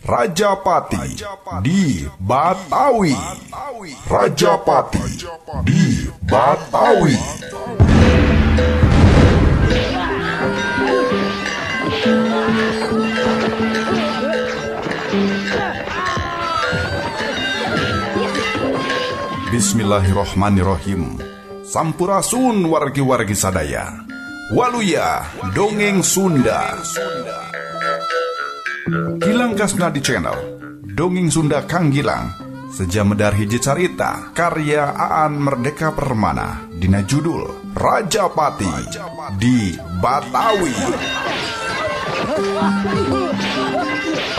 Rajapati di Batawi. Rajapati di Batawi. Bismillahirrohmanirrohim. Sampurasun wargi-wargi sadaya. Waluya Dongeng Sunda. Gilang Kasna di channel Dongeng Sunda Kang Gilang. Seja medar hiji carita karya Aan Merdeka Permana dina judul Rajapati di Batawi.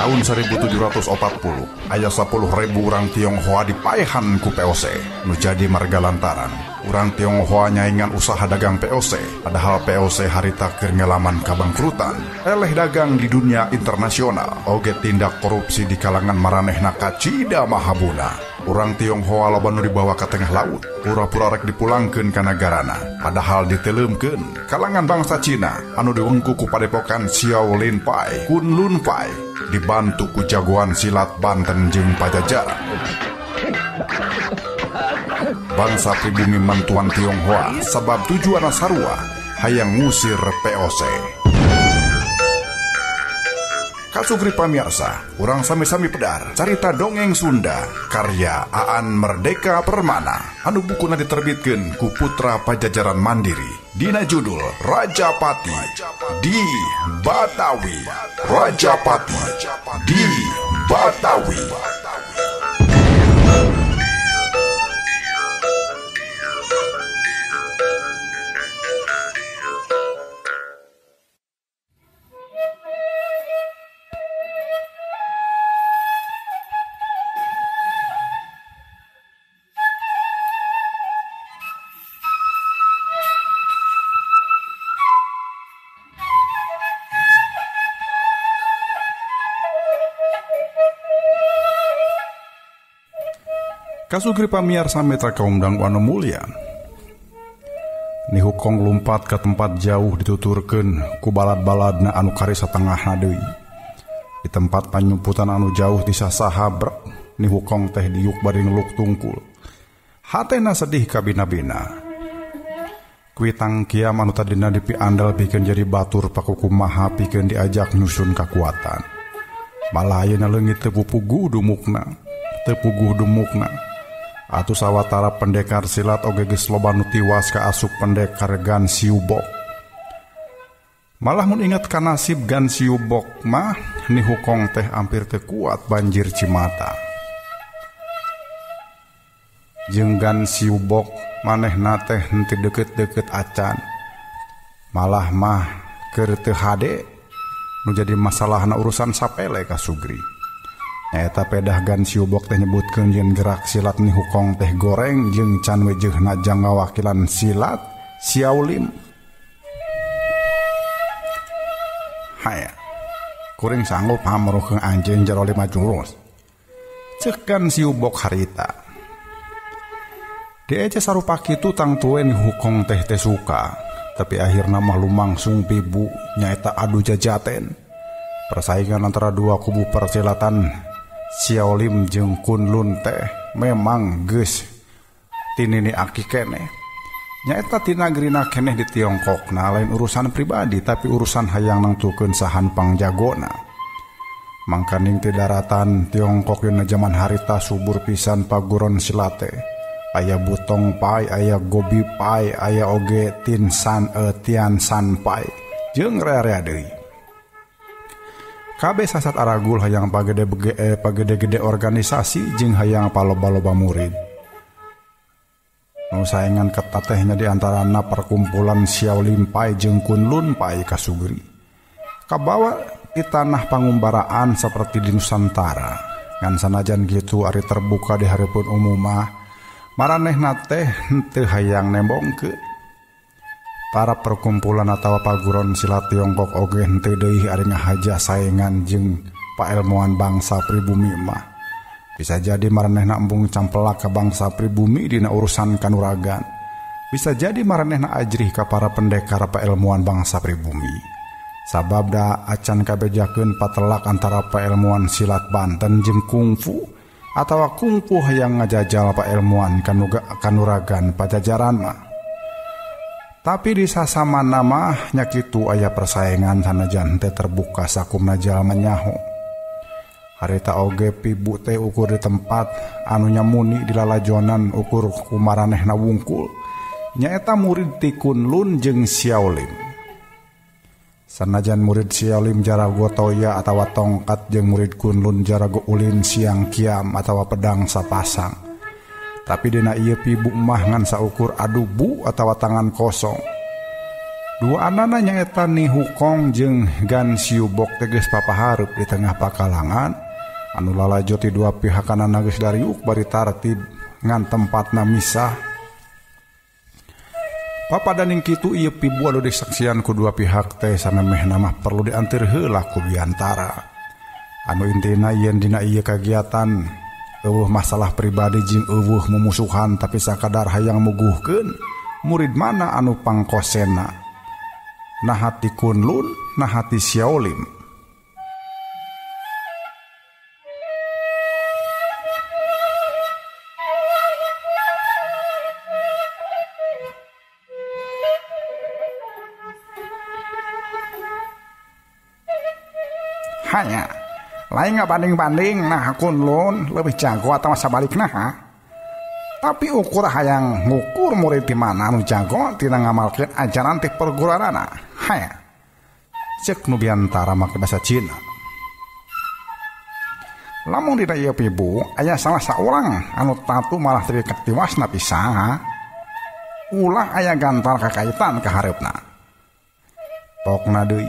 Tahun 1740 aya 10.000 urang Tionghoa dipaehan ku POC nu jadi marga lantaran urang Tionghoa nyaingan usaha dagang POC, padahal POC harita keur ngalaman kabangkrutan, eleh dagang di dunia internasional, oge tindak korupsi di kalangan maranehna kacida mahabuna. Urang Tionghoa loba nu dibawa ka tengah laut, pura-pura rek dipulangkeun ka nagarana, padahal diteleumkeun kalangan bangsa Cina anu diwengku ku padepokan Xiao Lin Pai, Kun Lun Pai, dibantu ku jagoan silat Banten jeung Pajajaran. Bangsa pribumi mantuan Tionghoa sebab tujuan sarua hayang ngusir POC. Kasugri pamirsa, urang sami-sami pedar carita dongeng Sunda karya Aan Merdeka Permana anu bukuna diterbitkeun ku Putra Pajajaran Mandiri dina judul Rajapati di Batawi. Rajapati di Batawi. Kasugri pamiarsa mitra kaum dangku anu mulia. Nihukong lumpat ke tempat jauh dituturkeun ku balad-baladna anu kari satengahna deui. Di tempat panyumputan anu jauh ti sasaha brek, Nihukong teh diuk bari ngeluk tungkul. Hatena sedih kabina-bina. Kuitang kiam anu tadina dipiandel pikeun jadi batur pakukumaha pikeun diajak nyusun kakuatan. Malah ayeuna leungit teu puguh dumukna, teu puguh dumukna. Atuh sawatara pendekar silat oge geus loba nu tiwas ka asup pendekar Gan Siu Bok. Malah mun ingat ka nasib Gan Siu Bok mah Nihukong teh ampir teu kuat banjir cimata. Jeung Gan Siu Bok manehna teh henteu deukeut-deukeut acan. Malah mah keur teu hade nu jadi masalahna urusan sapele ka Sugri. Nyaeta pedah Gan Siu Bok teh nyebutkeun yen gerak silat Nihukong teh goreng jeung can wejehna jang ngawakilan silat Xiao Lim. Haya, kuring sanggup hamrohkeun anjeun jero 5 jurus. Ceuk Gan Siu Bok harita. Diece sarupa kitu tangtue Nihukong teh teh suka, tapi akhirna mah lumangsung pibu nyaeta adu jajaten. Persaingan antara dua kubu persilatan Xiao Lim jeung Kun Lun teh memang geus tinini aki keneh. Nyaeta tinagrina keneh di Tiongkok na lain urusan pribadi tapi urusan hayang nangtukeun sahan pangjagona. Mangkaning ti daratan Tiongkok dina jaman harita subur pisan paguron silate. Aya Butong Pai, aya Gobi Pai, aya oge Tin San Tian San Pai jeung rea-rea deui. Kabeh sasat aragul hayang pagede-gede organisasi jeung hayang paloba-loba murid. Nu saingan ketat teh nya di antarana perkumpulan Xiao Lim Pai jeung Kun Lun Pai kasugri. Kabawa di tanah pangumbaraan seperti di Nusantara. Ngan sanajan kitu ari terbuka di hareupeun umum mah maranehna teh henteu hayang nembongkeun. Para perkumpulan atawa paguron silat Tiongkok oge henteu deui ari ngahaja saingan jeung paelmuan bangsa pribumi mah. Bisa jadi maranehna embung campelak ka bangsa pribumi dina urusan kanuragan. Bisa jadi maranehna ajrih ka para pendekar paelmuan bangsa pribumi. Sababda acan kabejakeun patelak antara paelmuan silat Banten jeung kungfu atawa kungfu hayang ngajajal paelmuan kanuragan Pajajaran mah. Tapi di sasamana mah nya kitu aya persaingan sanajan teh terbuka sakumna jalma nyaho. Harita oge pibu teh ukur di tempat anu nyamuni di lalajonan ukur kumaranehna wungkul. Nyaeta murid ti Kunlun jeung Xiaolim. Sanajan murid Xiaolim jarago toya atawa tongkat jeung murid Kunlun jarago ulin siang kiam atawa pedang sapasang. Tapi dina ieu pibu mah ngan saukur adubu atawa tangan kosong. Dua anana nyaeta Ni Hukong jeung Gan Siubok teh geus papahareup di tengah pakalangan anu lalajo ti dua pihakanana geus dariuk bari tartib ngan tempatna misah. Papadaning kitu ieu pibu anu disaksian ku dua pihak teh samemehna mah perlu diantir heula ku biantara. Anu intina yen dina ieu kagiatan eueuh masalah pribadi jeung eueuh mumusuhan tapi sakadar hayang muguhkeun murid mana anu pangkosena. Naha ti Kunlun, naha ti Xiaolim. Hanya lain ngabanding-banding nah Kunlun lebih jago atau sabalikna ha. Tapi ukur hayang ngukur murid di mana anu jago tina ngamalkeun ajaran ti perguruanana. Haya. Cek nu biantara make basa Cina. Lamun dina ieu pibu aya salah saurang anu tatu malah tepi katiwasna pisan. Ulah aya gantal kakaitan ka hareupna. Pokna deui.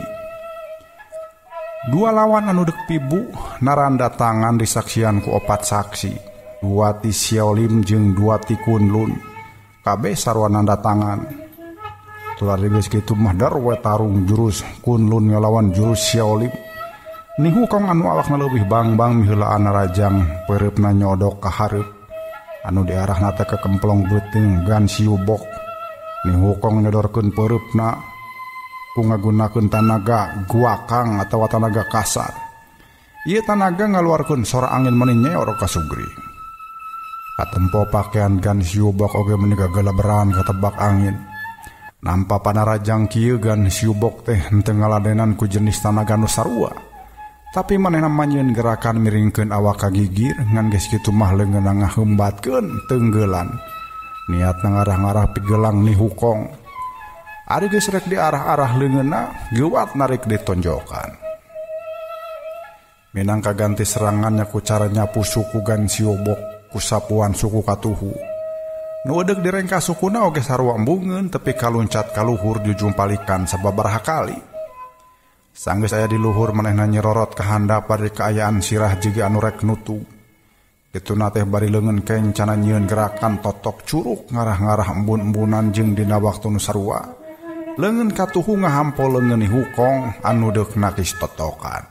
Dua lawan anu deuk pibu naranda tangan disaksian ku opat saksi, dua ti Xiaolim jeung dua ti Kunlun. Kabeh sarua nanda tangan. Tular geus kitu mah dar we tarung jurus Kunlun ngalawan jurus Xiaolim. Ni Hukong anu awakna leuwih bang-bang miheulaan rajang peureupna nyodok ka hareup. Anu diarahna teh ka kemplong beuteung Gan Siubok. Ni Hukong nyodorkeun peureupna ku ngagunakeun tanaga guakang atawa tanaga kasar. Ieu tanaga ngaluarkeun sora angin meni nyeor ka sugri. Katempo pakaian Gan Siubok oge meni gagalaberan katebak angin. Nampa panarajang kieu Gan Siubok teh henteu ngaladenan ku jenis tanaga nu sarua. Tapi manehna manyieun gerakan miringkeun awak ka gigir ngan geus kitu mah leungeunna ngaheumbatkeun tenggelan. Niatna ngarah-ngarah pigelang Ni Hukong. Ari geus rek diarah-arah leungeunna geuwat narik ditonjokan. Minang kaganti serangannya ku cara nyapu suku Gan Siubok ku sapuan suku katuhu. Nu eudeuh direngka sukuna oge sarua embungeun tepi kaluncat ka luhur jujumpalikan sababaraha kali. Sanggeus aya di luhur manehna nyerorot ka handap bari kaayaan sirah jiga anu rek nutu. Kituna teh bari leungeun kencana nyieun gerakan totok curuk ngarah-ngarah embun-embunan jeung dina waktu nu sarua. Leungeun katuhu ngahampo leungeun Ni Hukong anu deuk nakis totokan.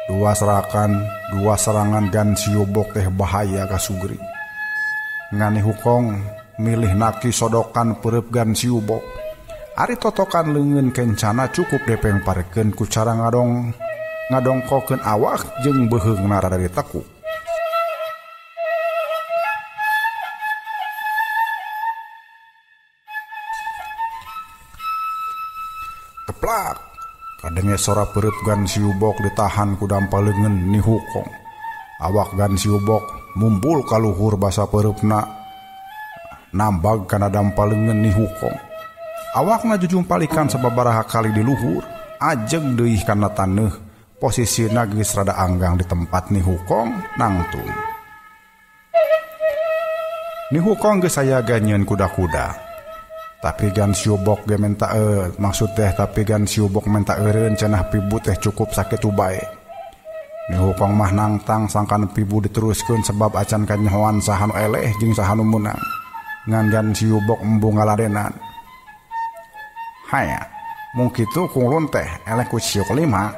Dua serangan Gan Siubok teh bahaya ka sugri. Ngan Ni Hukong milih nakis sodokan peureub Gan Siubok. Ari totokan leungeun kencana cukup depengparkeun ku cara ngadongkokeun awak jeung beuheungna rada ditekuk. Keplak kadenge sora peureub Gan Siubok ditahan ku dampa leungeun Ni Hukong. Awak Gan Siubok mumbul ka luhur basa peureupna nambag kana dampa leungeun Ni Hukong. Awakna jujumpalikan sababaraha kali di luhur, ajeng deui kana taneuh, posisina geus rada anggang di tempat Ni Hukong nangtung. Ni Hukong geus aya nyieun kuda-kuda. Tapi Gan Siubok ge menta maksud teh tapi Gan Siubok menta eureun cenah pibu teh cukup sakitu bae. Ni Hukong mah nangtang sangkan pibu diteruskeun sebab acan kanyahoan saha nu eleh jeung saha nu meunang. Ngan Gan Siubok embung ngaladenan. Haya, mung kitu Kunlun teh eleh ku Siok lima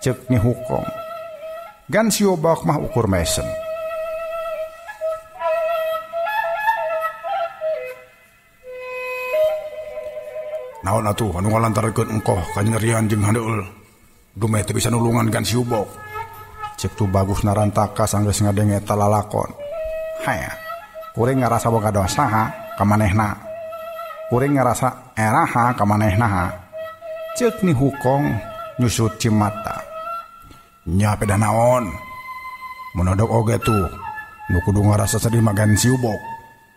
ceuk Ni Hukong. Gan Siubok mah ukur mesem. Naon atuh anu ngalantarkeun engkoh kanyerian jeung handeul. Dumeh teu bisa nulungan Gan Siubok. Cek tu bagus narantaka sanggeus ngadenge eta lalakon. Haya, kuring ngarasa boga dosa ha ka manehna. Kuring ngarasa eraha ka manehna ha. Cek Ni Hukong nyusut cimata. Nya peda naon? Menodok oge tuh nu kudu ngarasa sedih mah Gan Siubok.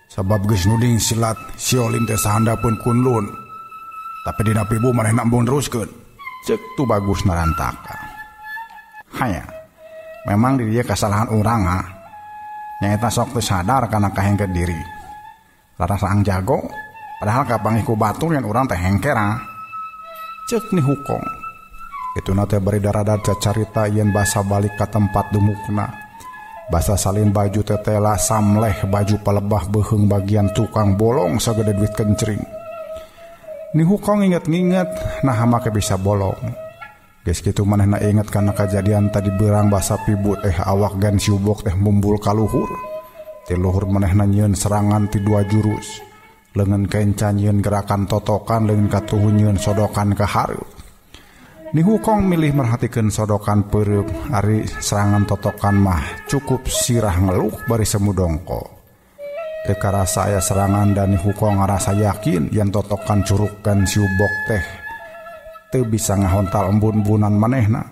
Sabab geus nuding silat Siolim teh sahandapeun Kunlun. Tapi dina pibu manehna embung neruskeun. Cek tu bagus narantaka. Haya, memang di dieu kasalahan urang ha. Nyaeta sok teu sadar kana kahengket diri. Rarasaan jago, padahal kapanggih ku batur yang urang teh hengker ha. Cek Ni Hukong. Ituna teh bari daradar cacarita yen basa balik ka tempat dumukna. Basa salin baju tetela samleh baju palebah beuheung bagian tukang bolong sagede duit kencring. Ni Hukong inget-nginget nah make bisa bolong. Geus kitu manehna inget kana kajadian tadi beurang basa pibu teh awak Gan Siubok teh mumbul ka luhur. Ti luhur manehna nyieun serangan ti dua jurus. Leungeun kenca nyieun gerakan totokan, leungeun katuhu nyieun sodokan ka hareup. Ni Hukong milih merhatikeun sodokan peureub ari serangan totokan mah cukup sirah ngeluk bari semu dongko. Teu karasa aya serangan dan Ni Hukong ngarasa yakin yen totokan curug Gan Siubok teh teu bisa ngahontal embun-embunan manehna.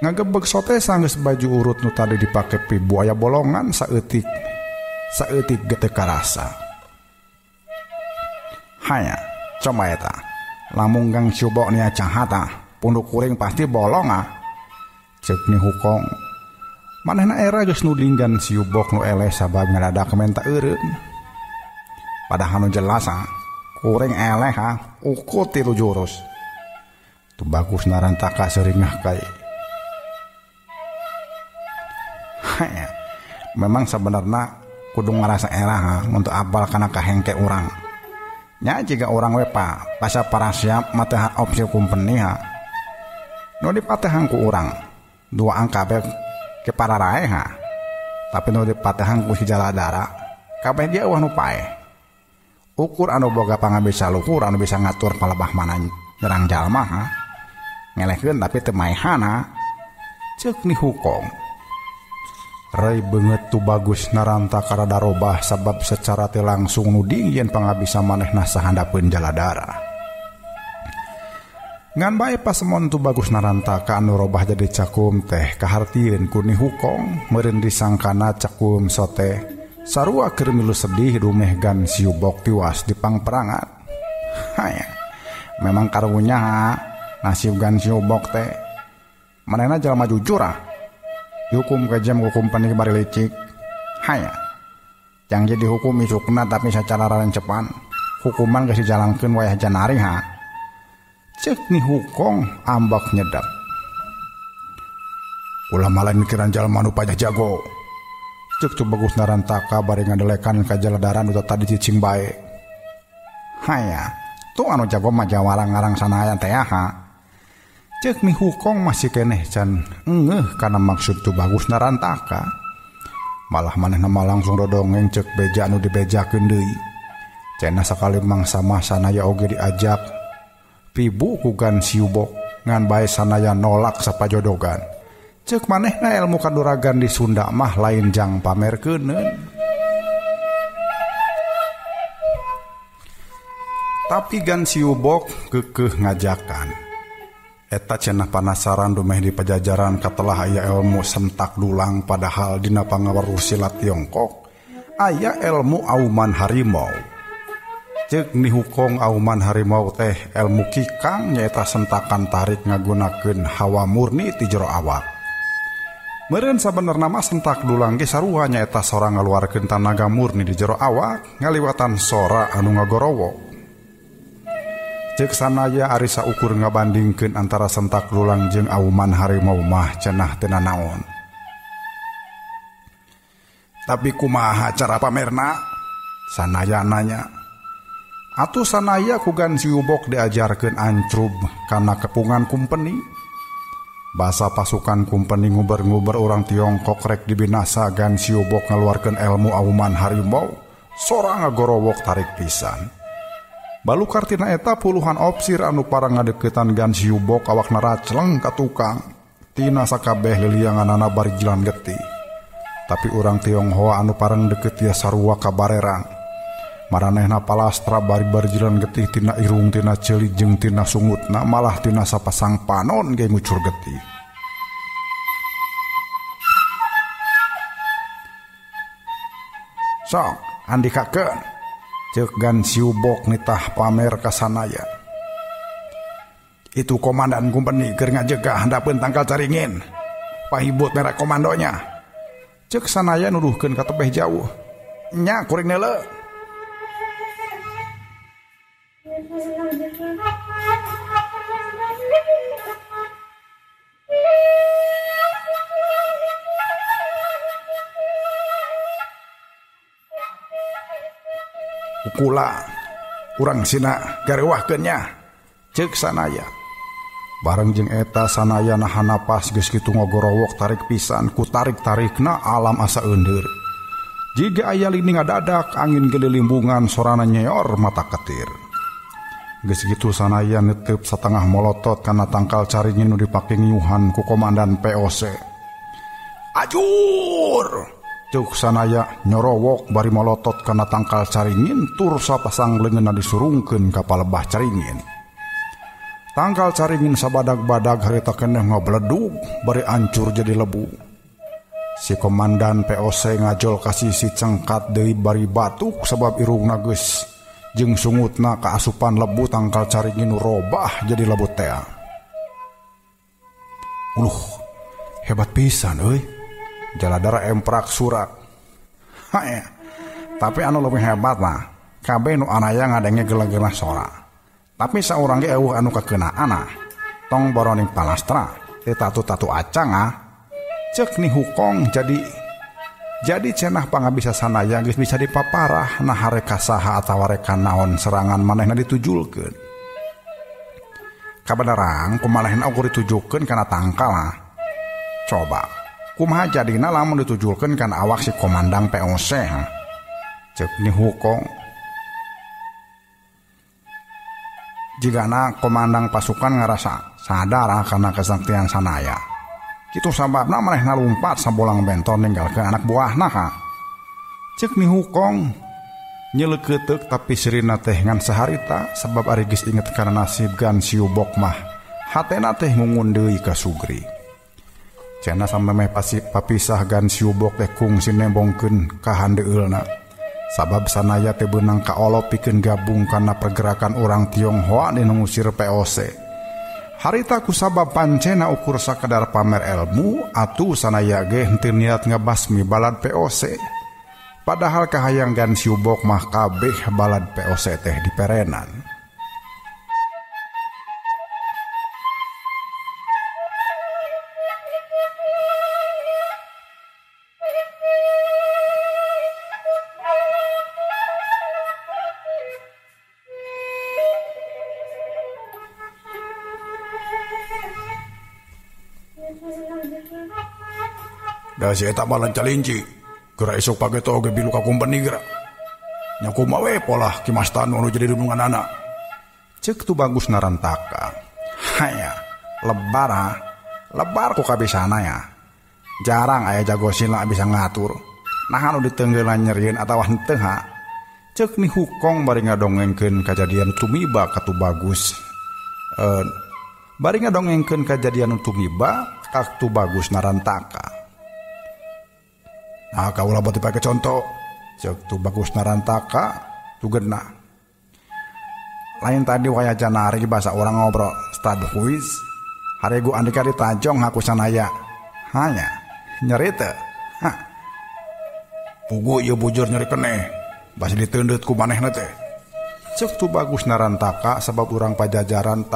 Ngagebeg sote sanggeus baju urut nu tadi dipake pibu aya bolongan saeutik saeutik ge teu karasa. Haya, coba eta. Lamun Gang Siubok nia jahat ah, punduk kuring pasti bolong ah. Cek Ni Hukong. Manehna era geus nuding Gan Siubok nu eleh sabab ngadadak menta eureun. Padahal nu jelas ah, kuring eleh ah, ukut tilu jurus. Tu bagus narantaka seuringah kai. Haya, memang sebenarnya kudu ngarasa era ha, untuk apal kana kahengke urang. Nya jika orang we pa pasa parasiap matehan opsi kumpeni ha. Nu dipatehan ku urang dua angka be ke pararae ha. Tapi nu dipatehan ku si Jaladara kabeh dia eueuh nu paeh. Ukur anu boga pangabisa luhur anu bisa ngatur palebah mana nyerang jalma ha. Ngelehkeun tapi teu maehan ha. Ceuk Ni Hukong. Rai beungeut tu bagus narantaka rada robah sabab secara teu langsung nuding yen pangabisa manehna sahandapeun Jaladara. Ngan bae pasemon tu bagus narantaka anu robah jadi cakum teh kahartieun ku Ni Hukong meureun disangkana cakum sote sarua keur milu sedih dumeh Gan Siubok tiwas di pangperangan. Haya, memang karunya ha, nasib Gan Siubok teh manehna jalma jujur ah. Dihukum kejam hukum panik bari licik. Haya, jang jadi hukum isukna tapi secara rarencepan hukuman geus dijalankeun wayah janari ha. Cek Ni Hukong ambak nyedap. Ulah malah mikiran jalma nu payah jago. Cek tu bagus narantaka bari ngadelekan ka Jaladara nu tadi cicing bae. Haya, tuh anu jago mah jawara ngarang sanaya teh ha. Cek Ni Hukong masih keneh can engeuh kana maksud tu bagus narantaka. Malah manehna mah langsung dodongeng cek beja anu dibejakeun deui. Cenah sakali mangsa mah sanaya oge diajak pibu ku Gan Siubok ngan bae sanaya nolak sapajodogan. Cek manehna ilmu kaduragan di Sunda mah lain jang pamerkeuneun. Tapi Gan Siubok keukeuh ngajakan. Eta cenah panasaran dumeh di pajajaran katelah aya ilmu sentak dulang padahal dina pangaweruh silat Tiongkok aya ilmu auman harimau. Ceuk Ni Hukong auman harimau teh ilmu kikang nyaeta sentakan tarik ngagunakeun hawa murni ti jero awak. Meureun sabenerna mah sentak dulang ge sarua nyaeta sora ngaluarkeun tanaga murni di jero awak ngaliwatan sora anu ngagorowok. Ceuk sanaya ari saukur ngabandingkeun antara sentak dulang jeung auman harimau mah cenah teu nanaon. Tapi kumaha cara pamerna? Sanaya nanya. Atuh sanaya ku Gan Siubok diajarkeun ancrub kana kepungan kumpeni. Basa pasukan kumpeni nguber-nguber urang Tiongkok rek dibinasa Gan Siubok ngaluarkeun ilmu auman harimau, sora ngagorowok tarik pisan. Balukar tina eta puluhan opsir anu parang ngadeukeutan Gan Siubok awakna racleng ka tukang. Tina sakabeh lilianganana bari jilan getih. Tapi urang Tionghoa anu parang deukeut ieu sarua kabarerang. Maranehna palastra bari barjilan getih tina irung tina ceuli jeung tina sungutna malah tina sapasang panon ge ngucur getih. Sok andikakeun ceuk Gan Siubok nitah pamer ka Sanaya. Itu komandan kumpeni keur ngajegah handapeun tangkal caringin. Pahibut merek komandonya. Ceuk Sanaya nuduhkeun ka tebeh jauh. Nya kuring neuleuh. Kula urang sina garewahkeun nya ceuk Sanaya. Bareng jeung eta Sanaya nahan napas geus kitu ngogorowok tarik pisan ku tarik-tarikna alam asa eundeur. Jiga aya lini ngadadak angin gelilimbungan sorana nyeor mata ketir. Geus kitu Sanaya neteup satengah molotot kana tangkal caringin nu dipake ngiuhan ku komandan POC. Ajur! Ceuk Sanaya nyorowok bari molotot kana tangkal caringin tur sapasang leungeunna disurungkeun ka palebah caringin. Tangkal caringin sabadag-badag harita keneh ngabledug bari ancur jadi lebu. Si komandan POC ngajol ka sisi cengkat deui bari batuk sabab irungna geus jeung sungutna kaasupan lebu tangkal caringin nu robah jadi lebu tea. Uluh, hebat pisan euy. Jaladara emprak surak. Hae. Tapi anu leuwih hebat mah kabeh nu anaya ngadenge gelegeulah sora. Tapi saurang ge eueuh anu kakeunaan. Tong boroning palastra, teu tatu-tatu acang ah. Ceuk Ni Hukong jadi cenah pangabisa Sanaya geus bisa dipaparah nah reka saha atawa reka naon serangan manehna ditujulkeun. Kabenerang kumanehna ukur ditujukeun kana tangkal ah. Coba kumaha jadina lamun ditujulkeun kana awak si komandang POC. Ceuk Ni Hukong. Jigana komandang pasukan ngarasa sadar kana kesaktian Sanaya. Kitu sababna manehna lumpat sabolang bentor ninggalkeun anak buahna ha. Ceuk Ni Hukong nyeleukeuteup tapi sirina teh ngan saharita sabab ari geus inget kana nasib Gan Siubok mah hatena teh ngungun deui ka Sugri. Cenah samemeh papisah Gan Siubok teh kungsi nembongkeun ka handeulna. Sabab Sanaya teh beunang kaolo pikeun gabung kana pergerakan urang Tionghoa dinu ngusir POC. Harita ku sabab pancena ukur sakadar pamer ilmu atuh Sanaya ge henteu niat ngabasmi balad POC. Padahal kahayang Gan Siubok mah kabeh balad POC teh diperenan. Da si eta mah lancalinci. Geura esuk page teh oge bilu ka kumpeni geura. Nya kumaha we polah Ki Mas Tanu anu jadi dununganana. Ceuk tu Bagus Narantaka. Haya, lebar ah. Lebar ku kabisana ya. Jarang aya jago sila bisa ngatur. Nah anu ditenggeulan nyerieun atawa henteu ha. Ceuk Ni Hukong bari ngadongengkeun kajadian tumiba ka Tubagus. Bari ngadongengkeun kajadian tumiba ka Tubagus Narantaka. Nah, kaulah buat dipakai contoh. Ceuk Tubagus Narantaka tugena. Lain tadi waya janari bahasa orang ngobrol stadhuis. Haregu andika ditajong haku Sanaya. Hanya nyeri teu. Hah. Pugu ieu bujur nyeri keneh. Basa diteundeut ku manehna teh. Ceuk Tubagus Narantaka sabab urang pajajaran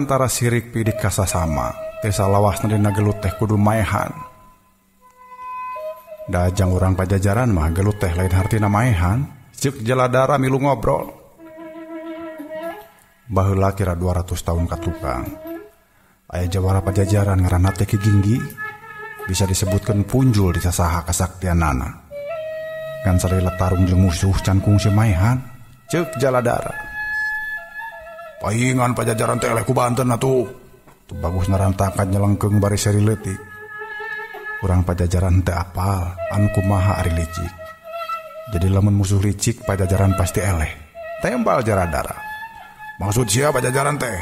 tara sirik pidik kasasama. Teh salawasna dina gelut teh kudu maehan. Dajang urang pajajaran mah gelut teh lain hartina maehan. Ceuk Jaladara milu ngobrol. Baheula kira 200 tahun ka tukang. Aya jawara pajajaran ngaranna teh Ki Ginggi. Bisa disebutkeun punjul di sasaha kasaktianana. Ngan salila tarung jeung musuh can kungsi maehan. Ceuk Jaladara. Paingan Pajajaran teh eleh ku Banten atuh. Tuh bagus narantaka nyelengkeung bari seri leutik. Urang Pajajaran teu apal anu kumaha ari licik. Jadi lamun musuh licik Pajajaran pasti eleh. Tembal Jaladara. Maksud sia Pajajaran teh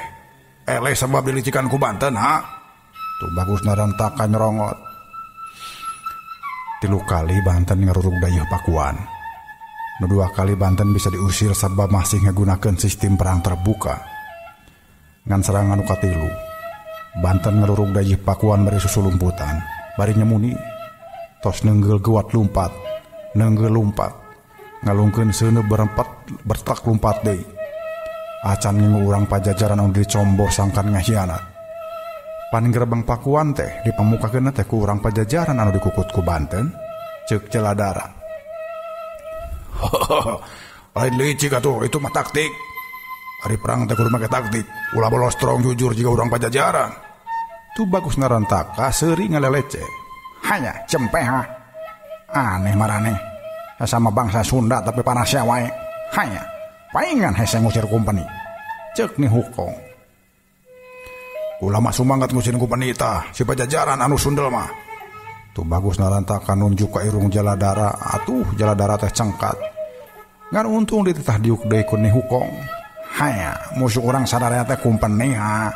eleh sabab dilicikan ku Banten ha? Tuh bagus narantaka nyerongot. 3 kali Banten ngarurug dayeuh Pakuan. Nu 2 kali Banten bisa diusir sabab masih ngagunakeun sistem perang terbuka. Ngan serangan nu katilu, Banten ngarurug dayeuh Pakuan bari susulumputan, bari nyemuni. Tos neunggeuh geuat lumpat, neunggeuh lumpat, ngalungkeun seuneu berempat bertak lumpat deui. Acan ngingu urang Pajajaran anu dicombo sangkan ngahianat. Pan gerbang Pakuan teh dipamukakeun teh ku urang Pajajaran anu dikukut ku Banten, ceuk Jaladara. Lain licik atuh, itu mah taktik. Ari perang teh kudu make taktik. Ulah bolos strong jujur jiga urang Pajajaran. Tu bagus narantaka seuri ngalelece. Hanya cempe ha. Aneh marane. Sama bangsa Sunda tapi panasnya wae. Hanya paingan hese ngusir kumpeni. Ceuk Ni Hukong. Ulah mah sumangat ngusir kumpeni tah, si Pajajaran anu sundel mah. Tu bagus narantaka nunjuk ka irung Jaladara, atuh Jaladara teh cengkat. Ngan untung dititah diuk deui ku Ni Hukong. Haya, musuh urang sadaraya teh kumpeni ha.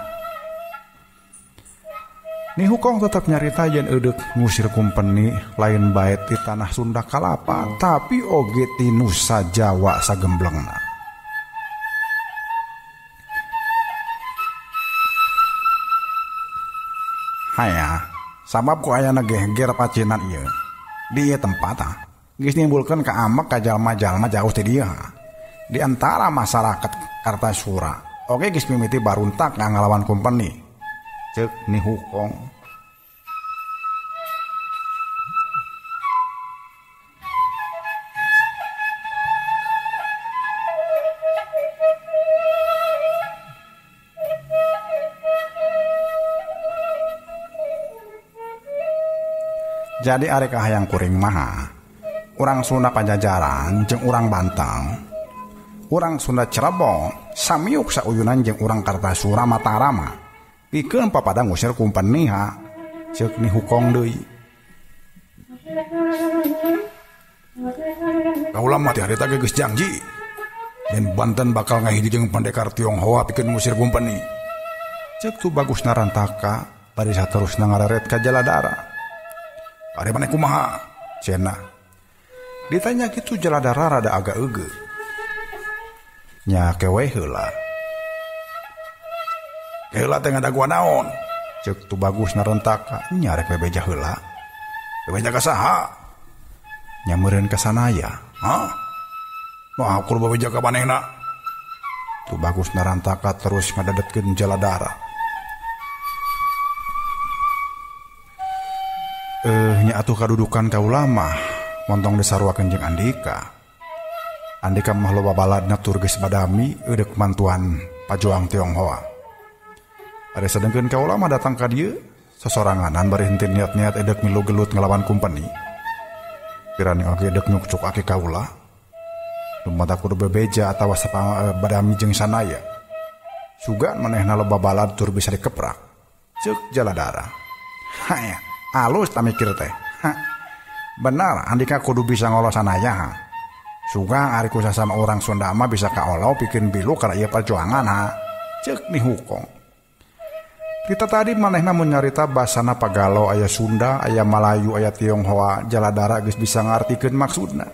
Ni Hukong tetap nyarita yen eudeuk ngusir kumpeni lain bae ti tanah Sunda Kalapa, tapi oge ti Nusa Jawa sagemblengna. Haya, sabab ku ayana geger pacinan ieu. Di ieu tempat ah, geus nimbulkeun kaamek ka jalma-jalma jauh ti dieu. Di antara masyarakat Kartasura, oge geus mimiti baruntak ngalawan kumpeni. Ceuk Ni Hukong. Jadi arek hayang kuring maha, urang Sunda Pajajaran jeung urang Bantang, urang Sunda Cirebon samiuk sauyunan jeung urang Kartasura Matarama, pikeun papada ngusir kumpeni ha. Ceuk Ni Hukong deui. Kaula mah ti harita ge geus janji yen Banten bakal ngahiji jeung pendekar Tionghoa pikeun ngusir kumpeni. Ceuk tu bagus narantaka bari saterusna ngareret ka Jaladara. Ari maneh kumaha? Cenah. Ditanya kitu Jaladara rada agak eugeut. Nya kewe heula. Heula teh ngadaguan naon? Ceuk tu bagus narentaka nya rek bebeja heula. Bebeja ka saha? Nya meureun ka sanaya. Hah? Wah, kudu bebeja ka manehna. Tu bagus narantaka terus ngadadetkeun Jaladara. Nya atuh kadudukan kaula mah montong disaruakeun jeung Andika. Andika mah loba baladna tur geus badami eudeuk mantuan pajuang Tionghoa. Ari sedengkeun kaula mah datang ka dieu sosoranganan bari henteu niat-niat edek milu gelut ngelawan kumpeni. Pirani oge edek nyukcuk aki kaula. Lumata kudu bebeja atawa badami jeung sanaya. Sugan manehna loba balad tur bisa dikeprak. Ceuk Jaladara. Haya, alus ta mikir teh. Ha. Benar, Andika kudu bisa ngolo sanaya ha. Sugan ari ku sasama urang Sunda mah bisa kaolo pikeun bilu kana ieu perjuangan ha. Ceuk Ni Hukong. Kita tadi manehna mun nyarita basana Pagalo aya Sunda, aya Malayu, aya Tionghoa, Jaladara geus bisa ngartikeun maksudna.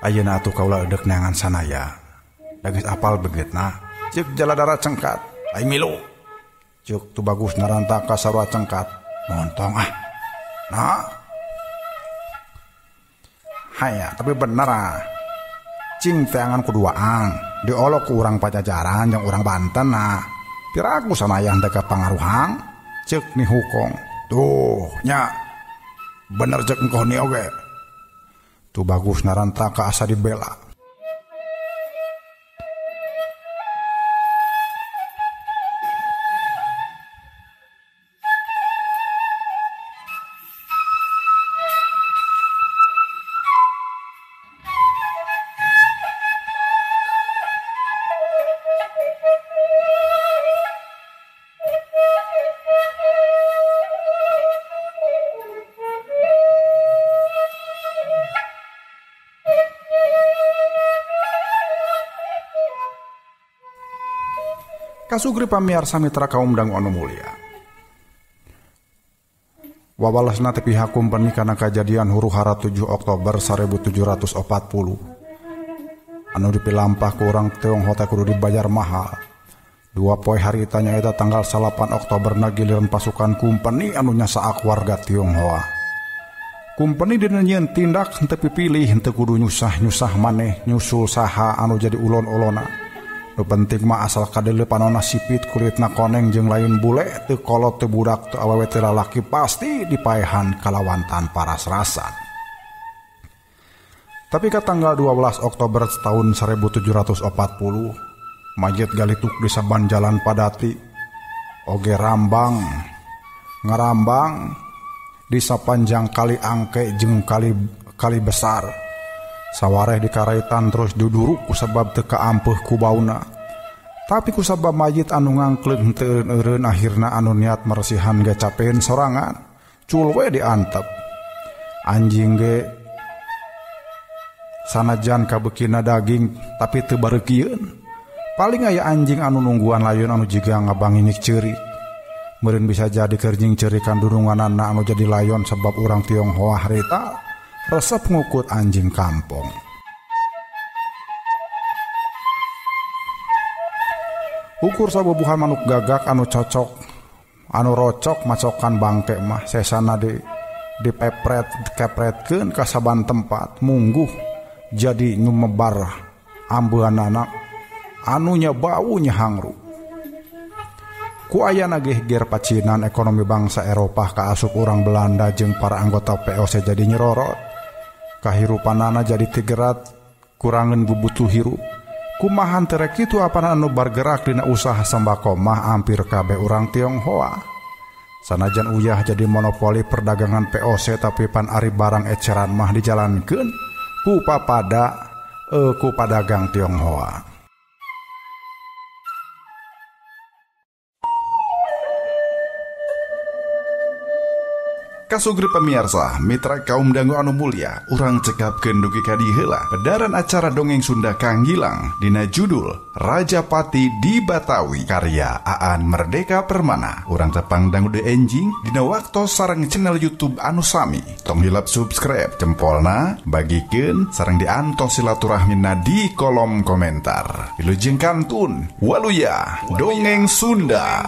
Ayeuna atuh kaula eudek neangan sanaya. Da geus apal beungeutna. Ceuk Jaladara cengkat. Aing milu. Ceuk tu bagus narantaka sarua cengkat. Montong ah. Nah. Haya, tapi bener ah. Cing teangan kuduaan, diolok ku urang Pajajaran jeung urang Banten nah. Piraku sanaya teh kapangaruhang. Ceuk Ni Hukong. Tuh, nya. Bener ceuk engkoh ni oge. Tu bagus narantaka asa dibela. Kasugri pamiarsa mitra kaum dangu anu mulia. Wawalesna teh pihak kumpeni kana kajadian huru hara 7 Oktober 1740. Anu dipilampah ku urang Tionghoa teh kudu dibayar mahal. Dua poe harita nyaeta tanggal 8 Oktober na giliran pasukan kumpeni anu nyasaak warga Tionghoa. Kumpeni dina nyieun tindak henteu pipilih henteu kudu nyusah-nyusah maneh nyusul saha anu jadi ulon-ulona. Nu penting mah asal kadeuleu panonna sipit kulitna koneng jeung lain bule teu kolot teu budak teu awewe teu lalaki pasti dipaehan kalawan tanpa ras-rasan. Tapi ka tanggal 12 Oktober tahun 1740 mayit galituk di saban jalan padati oge rambang ngarambang di sapanjang kali Angke jeung kali besar. Sawareh dikaraitan terus duduruk kusabab teu kaampeuh ku bauna. Tapi kusabab mayit anu ngangkleung teu eureun-eureun akhirna anu niat meresihan ge capeun sorangan. Cul we diantep. Anjing ge sanajan kabeukina daging tapi teu bareukieun. Paling aya anjing anu nungguan layun anu jiga ngabanginyik ceurik. Meureun bisa jadi kerjing ceurikan dununganana anu jadi layon sebab urang Tionghoa harita resep ngukut anjing kampung. Ukur sabubuhan manuk gagak anu cocok anu rocok macokan bangke mah sesana di dipepret kepretkeun ka saban tempat mungguh jadi nyumebar ambeunana anunya baunya hangru. Ku ayana geger pacinan ekonomi bangsa Eropah kaasup urang Belanda jeung para anggota VOC jadi nyerorot. Kahirupanana jadi tigerat kurangan bubutuh hirup. Kumahan terek kitu apana anu bargerak dina usaha sembako mah hampir kabeh urang Tionghoa. Sanajan uyah jadi monopoli perdagangan VOC tapi pan ari barang eceran mah dijalankeun ku papada ku padagang Tionghoa. Kasugri pemirsa, mitra kaum dangu anu mulia, urang cekapkeun dugi ka dieu heula pedaran acara dongeng Sunda Kang Gilang dina judul Rajapati di Batawi karya Aan Merdeka Permana. Urang tepang dangu de enjing dina waktos sareng channel YouTube anu sami. Tong hilap subscribe, jempolna, bagikeun sareng diantos silaturahmina di kolom komentar. Wilujeng kantun, waluya, dongeng Sunda.